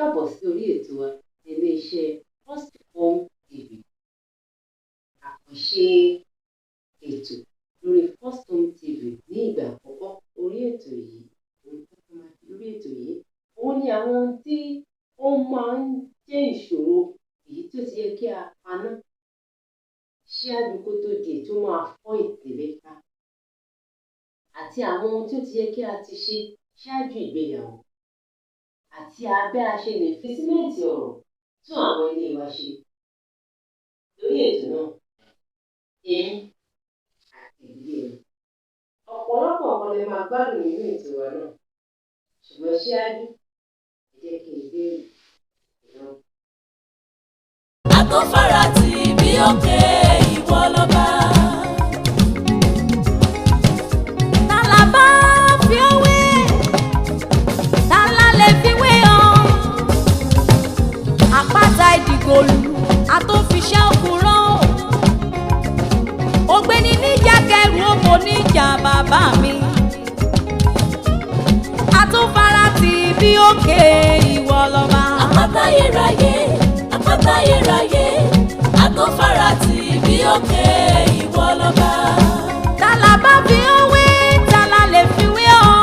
Káàbọ̀ sí orí ètò wa ilé-iṣẹ́ First Home TV. Àkànṣe ètò lórí First Home TV ní ìgbà àkọ́kọ́ orí ètò yìí, ohun tó fẹ́ máa ṣe lórí ètò yìí, òun ni àwọn ohun tí ó máa ń jẹ́ ìṣòro èyí tó ti yẹ kí a paná ṣáájú kó tó di èyí tó máa fọ́ ìdílé ká, àti àwọn ohun tí ó ti yẹ kí a ti ṣe ṣáájú ìgbéyàwó, àti bí a ṣe lè fi símẹ́ǹtì ọ̀rọ̀ tún àwọn ilé wa ṣe. Lórí ètò náà, èmi àti ìdílé mi, ọ̀pọ̀lọpọ̀ nǹkan lè máa gbádùn nínú ètò wa náà. Ṣùgbọ́n ṣáájú, ẹ jẹ́ kí n dé ètò náà. Àtòfarati bí òkè ìwọ lọ́ba. Ta la bá fi ọ́ wé? Ta la lè fi wé ọ? Àpáta ìdìgbòlù, àtòfiṣẹ́ òkúrọ̀. Ògbéni níjà kẹrù òkò níjà bàbá mi. Àtòfarati bí òkè ìwọ lọ́ba. Àpáta ayérayé, àpáta ayérayé, àtòfarati bí òkè ìwọ lọ́ba. Ta la bá fi ọ́ wé? Ta la lè fi wé ọ?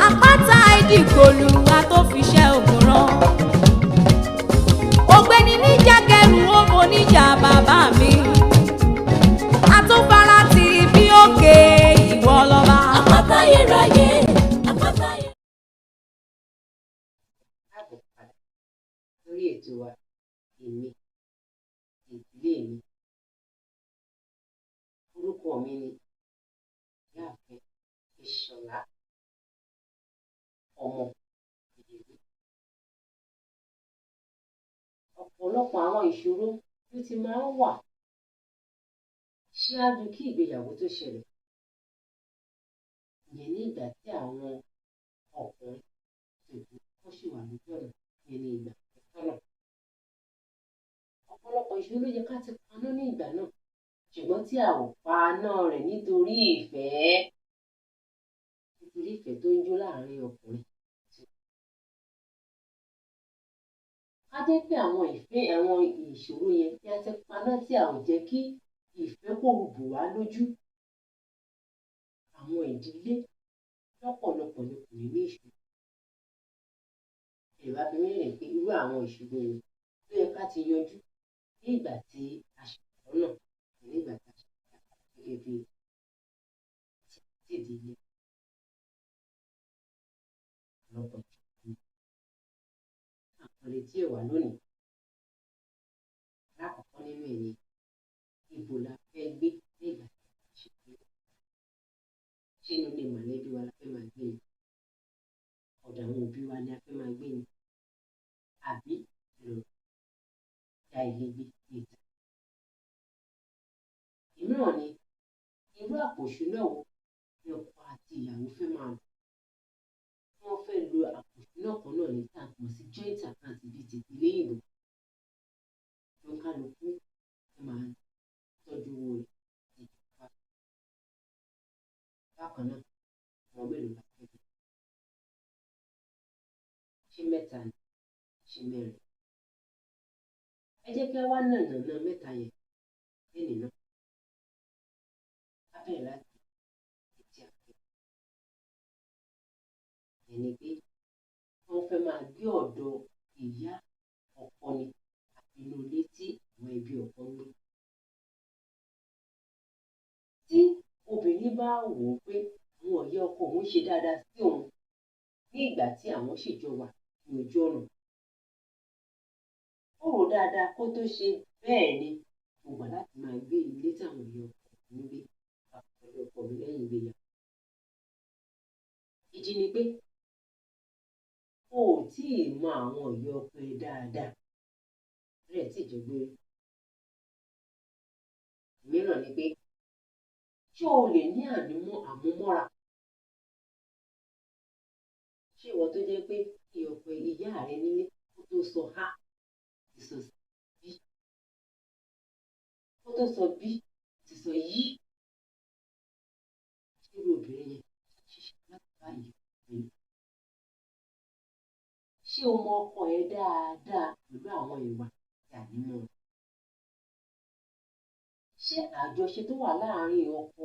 Àpáta ìdìgbòlù, àtòfiṣẹ́ òkúrọ̀. Ògbéni níjà kẹrù òkò níjà bàbá mi. Àtòfarati bí òkè ìwọ lọ́ba. Àpáta ayérayé, àpáta ayérayé. Káàbọ̀ padà lórí ètò wa, èmi, ìdílé mi. Orúkọ mi ni Ìyáàfin Ìṣọ̀lá ọmọ Ìdèwé. Ọ̀pọ̀lọpọ̀ àwọn ìṣòro ló ti máa ń wà ṣáájú kí ìgbéyàwó tó ṣẹlẹ̀. Ìyẹn ní ìgbà tí àwọn ọkùnrin tòbí wọ́n sì wà lójú ọ̀nà, ìyẹn ní ìgbà àfẹ́sọ́nà. Ọ̀pọ̀lọpọ̀ ìṣòro ló yẹ ká ti paná ní ìgbà náà, ṣùgbọ́n tí a ò paná rẹ̀ nítorí ìfẹ́, nítorí ìfẹ́ tó ń jó láàrin ọkùnrin. Ká jẹ́ pé àwọn ìfẹ́, àwọn ìṣòro yẹn tí a ti paná tí a ò jẹ́ kí ìfẹ́ kó bù wá lójú. Àwọn ìdílé lọ́pọ̀lọpọ̀ ni kò ní ní ìṣòro. Ẹ wá bi mí léèrè pé irú àwọn ìṣòro wo ló yẹ ká ti yanjú ní ìgbà tí a ṣe lọ́nà, ní ìgbà tí a ṣe gẹ́gẹ́ bí tí ìdílé. Ọ̀pọ̀lọpọ̀ ìṣòro. Àkọlé tí ò wà lónìí. Lákọ̀ọ́kọ́ nínú ẹ̀ ni ibo la fẹ́ gbé ní ìgbà tí a ṣe ìgbéyàwó. Ṣé inú ilé mọ̀lẹ́bí wa la fẹ́ máa gbé ni? Ọ̀dọ̀ àwọn òbí wa ni a fẹ́ máa gbé ni? Àbí lọ dá ilé gbé ní ìta? Ìmíràn ni irú àpò ìṣúná wo ni ọkọ àti ìyàwó fẹ́ máa lò? Wọ́n fẹ́ lo àpò ìṣúná kan náà ní tá a mọ̀ sí joint account bíi ti ìdílé òyìnbó. Tó ń kálukú máa tọ́jú owó rẹ̀ ní ìjọba. Bákan náà, ọmọ mélòó la fẹ́ bí? Ṣé mẹ́ta ni? Ṣé mẹ́rin? Ẹ jẹ́ kí a wá nànàná mẹ́ta yẹn lẹ́nìí náà. Ká bẹ̀rẹ̀ láti etí àpò. Ìyẹn ni pé wọ́n fẹ́ máa gbé ọ̀dọ̀ ìyá ọkọ ni àbí inú ilé tí àwọn ẹbí ọkọ ń gbé. Tí obìnrin bá wò ó pé àwọn ìyá ọkọ òun ṣe dáadáa sí òun ní ìgbà tí àwọn sì jọ wà ní ojú ọ̀nà, ó rò ó dáadáa kó tó ṣe bẹ́ẹ̀ ni mo gbà láti máa gbé ilé tí àwọn ìyá ọkọ mi ń gbé pẹ̀lú ọkọ mi lẹ́yìn ìgbéyàwó. Ìdí ni pé o ò tí ì mọ àwọn ìyá ọkọ ẹ dáadáa, rẹ̀ tí ì jọ gbé rí. Ìmíràn ni pé ṣé o lè ní ànímọ́ àmúmọ́ra? Ṣé ìwọ tó jẹ́ pé kí ọkọ ìyá rẹ nílé kó tó sọ A, ti sọ B, kó tó sọ B, ti sọ Y? Ṣé irú obìnrin yẹn ṣiṣẹ́ láti bá ìyá ọkọ rẹ̀ lò? Ṣé o mọ ọkọ ẹ dáadáa pẹ̀lú àwọn ìwà àti ànímọ́ rẹ̀? Ṣé àjọṣe tó wà láàárín ọkọ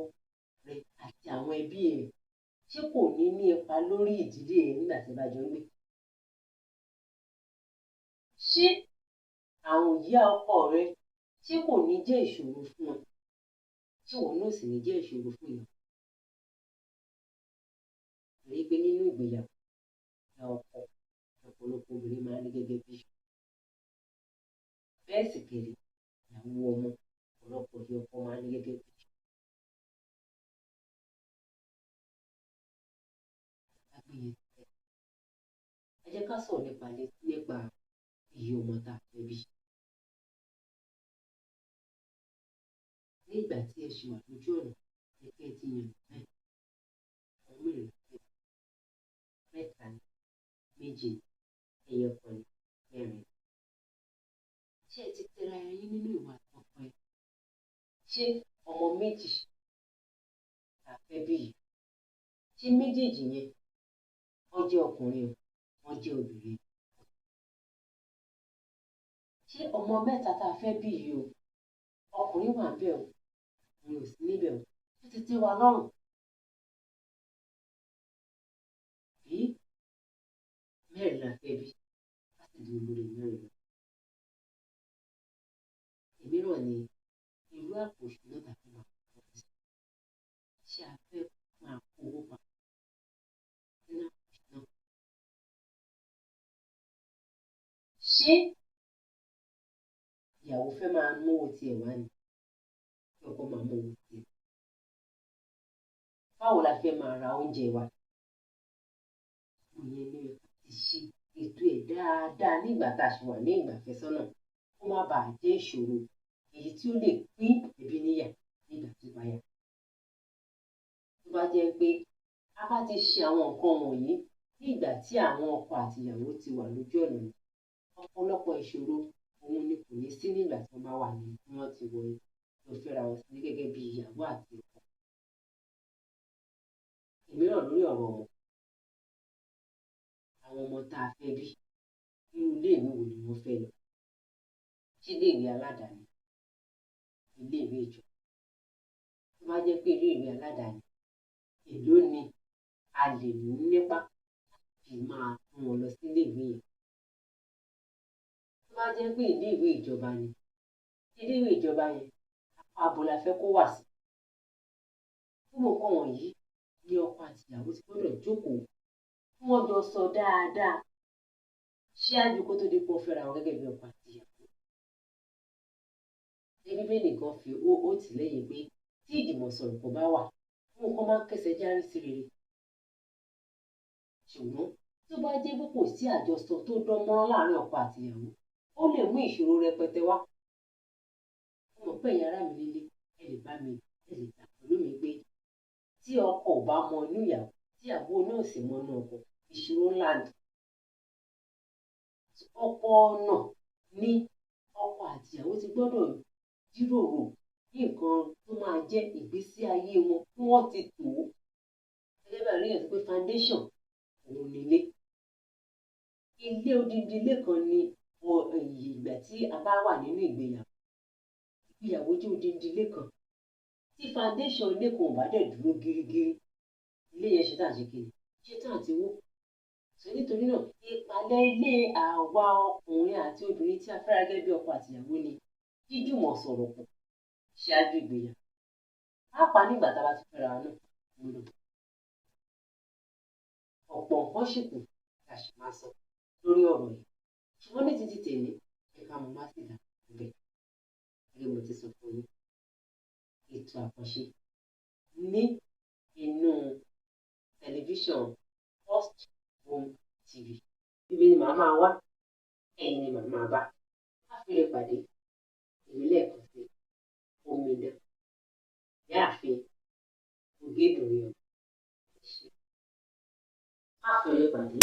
rẹ àti àwọn ẹbí rẹ̀, ṣé kò ní ní ipa lórí ìdílé rẹ nígbà tí ẹ bá jọ ń gbé? Ṣé àwọn ìyá ọkọ rẹ, ṣé kò ní jẹ́ ìṣòro fún ẹ? Ṣé ìwọ náà sì ní jẹ́ ìṣòro fún ìyá? Torí pé nínú ìgbéyàwó, ìyá ọkọ ọ̀pọ̀lọpọ̀ obìnrin máa ń rí gẹ́gẹ́ bí ìṣòro. Bẹ́ẹ̀ sì kẹ̀rẹ̀, ìyàwó ọmọ ọ̀pọ̀lọpọ̀ ìyá ọkọ máa ń rí gẹ́gẹ́ bí ìṣòro. Ẹ jẹ́ ká sọ̀rọ̀ nípa iye ọmọ tá a fẹ́ bí. Ní ìgbà tí ẹ ṣì wà lójú ọ̀nà, ẹ kẹ́ ẹ ti yàn bẹ́ẹ̀. Ọmọ mélòó la fẹ́ bí? Mẹ́ta ni, méjì ni, ẹyọ kan ni, mẹ́rin ni. Ṣé ẹ ti tẹra ẹ yín nínú ìwà àtọkọ ẹ? Ṣé ọmọ méjì la fẹ́ bí yìí? Ṣé méjèèjì yẹn wọ́n jẹ́ ọkùnrin o, wọ́n jẹ́ obìnrin? Ṣé ọmọ mẹ́ta tá a fẹ́ bí yìí o, ọkùnrin wà níbẹ̀ o, ọkùnrin ò sí níbẹ̀ o, ó ti tẹ́ wa lọ́rùn? Bí mẹ́rin la fẹ́ bí, á sì dúró lórí mẹ́rin lọ. Ìmíràn ni irú àpò ìṣúná tàbí máa kó sí. Ṣé a fẹ́ máa kó owó pamọ́ sínú àpò ìṣúná? Ṣé ìyàwó fẹ́ máa mú owó tiẹ̀ wá ni? Kí ọkọ máa mú owó tiẹ̀. Báwo la fẹ́ máa ra oúnjẹ wa? Ìyẹn ni ẹ ti ṣe ètò ẹ̀ dáadáa nígbà tá a ṣì wà ní ìgbà àfẹ́sọ́nà, kó má bàa jẹ́ ìṣòro èyí tí ó lè pín ẹbí níyà nígbà tó bá yá. Tó bá jẹ́ pé a bá ti ṣe àwọn nǹkan wọ̀nyí ní ìgbà tí àwọn ọkọ àti ìyàwó ti wà lójú ọ̀nà ni, ọ̀pọ̀lọpọ̀ ìṣòro òun ni kò ní sí nígbà tí wọ́n bá wà ní bí wọ́n ti wọ lọ fẹ́ra wọn sílé gẹ́gẹ́ bí ìyàwó àti ọkọ. Ìmíràn lórí ọ̀rọ̀ ọmọ. Àwọn ọmọ tá a fẹ́ bí, irú ilé ìwé wo ni wọ́n fẹ́ lọ? Ṣé ilé ìwé aládàáni? Ilé ìwé ìjọba? Tó bá jẹ́ pé ilé ìwé aládàáni, èló ni a lè ní nípa fi máa mú wọn lọ sí ilé ìwé yẹn? Tó bá jẹ́ pé ilé ìwé ìjọba ni, ilé ìwé ìjọba yẹn, apá abo la fẹ́ kó wà sí? Gbogbo nǹkan wọ̀nyí ni ọkọ àti ìyàwó ti gbọdọ̀ jókòó kí wọ́n jọ sọ dáadáa ṣáájú kó tó di pé wọ́n fẹ́ra wọn gẹ́gẹ́ bí ọkọ àti ìyàwó. Ṣé Bíbélì gan fi ó tì lẹ́yìn pé tí ìjùmọ̀sọ̀rọ̀ kan bá wà, nǹkan máa ń kẹ́sẹ̀ járí sí rere. Ṣùgbọ́n tó bá jẹ́ pé kò sí àjọsọ tó dán mọ́rán láàárín ọkọ àti ìyàwó, ó lè mú ìṣòro rẹpẹtẹ wá. Mo mọ̀ pé ẹ̀yin ará mi nílé, ẹ lè bá mi, ẹ lè gbà pẹ̀lú mi pé tí ọkọ ò bá mọ inú ìyàwó, tí ìyàwó náà sì mọ inú ọkọ, ìṣòro ńlá ni. Ọ̀pọ̀ ọ̀nà ni ọkọ àti ìyàwó ti gbọdọ̀ jíròrò ní nǹkan tó máa jẹ́ ìgbésí ayé wọn kí wọ́n ti tò ó. Gẹ́gẹ́ bí àríyànjú pé foundation òun ni ilé. Ilé odindi ilé kan ni ìgbà tí a bá wà nínú ìgbéyàwó. Ìgbéyàwó jẹ́ odindi ilé kan. Tí foundation ilé kan ò bá dẹ̀ dúró gírígírí, ilé yẹn ṣe tán àti kíni, ṣe tán àti wó. So nítorí náà, ìpàlẹ̀ ilé àwa ọkùnrin àti obìnrin tí a fẹ́ra gẹ́gẹ́ bí ọkọ àti ìyàwó ni jíjùmọ̀ sọ̀rọ̀ pọ̀ ṣáájú ìgbéyàwó. Pàápàá nígbà tá a bá ti fẹ́ra wa náà, mo lò. Ọ̀pọ̀ nǹkan ṣì kù tí a sì máa sọ lórí ọ̀rọ̀ yìí. Ṣùgbọ́n ní títí tèmi, ẹ ká mú wá sí ìdàgbàsókè bẹ́ẹ̀. Gẹ́gẹ́ bí mo ti sọ fún yín, ètò àkànṣe ní inú tẹlifíṣàn First Home TV. Ibi ni màá máa wá, ẹ̀yin ni màá máa bá. Á fi lè pàdé èmi lẹ́ẹ̀kan sí Omidan Ìyáàfin Ògédùnrin ọ̀hún. Á fi lè pàdé.